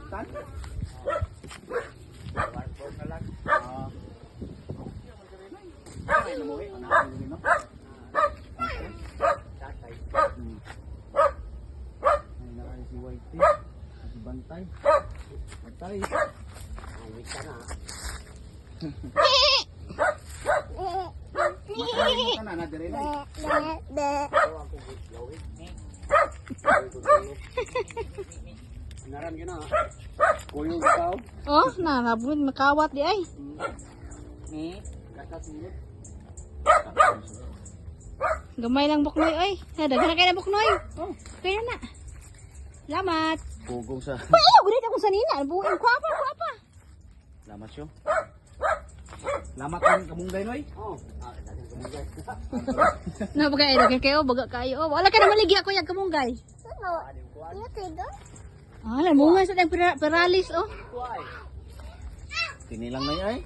Tan? Na lang. Ah. Ay, namuhi. Ano ang no? Tatay. Ay, na si Whitey. At si Bantay. Bantay. Ay, ka na. Makain ka na, na dire na. Ako ang kugit. Gawin. Naran yun na. Kuyog ikaw. Oh, nanabun makawat di ay. Gatas mo. Gamay lang buknoy oy. Ha, daghan na kay na buknoy. Oh, kaya na. Salamat. Pugong sa. Uy, ayaw, gulit akong sanina. Buhay, kuha pa, kuha pa. Lamat siyo. Lamat ang kamunggay noy. Oh. Ah, dagan kumugay. Na baga ay daghan kayo, baga kayo. Oh, wala ka na maligya ko yang kamunggay. Ah, bunga sa dang peralis oh. Kuay. Tinilang na ay.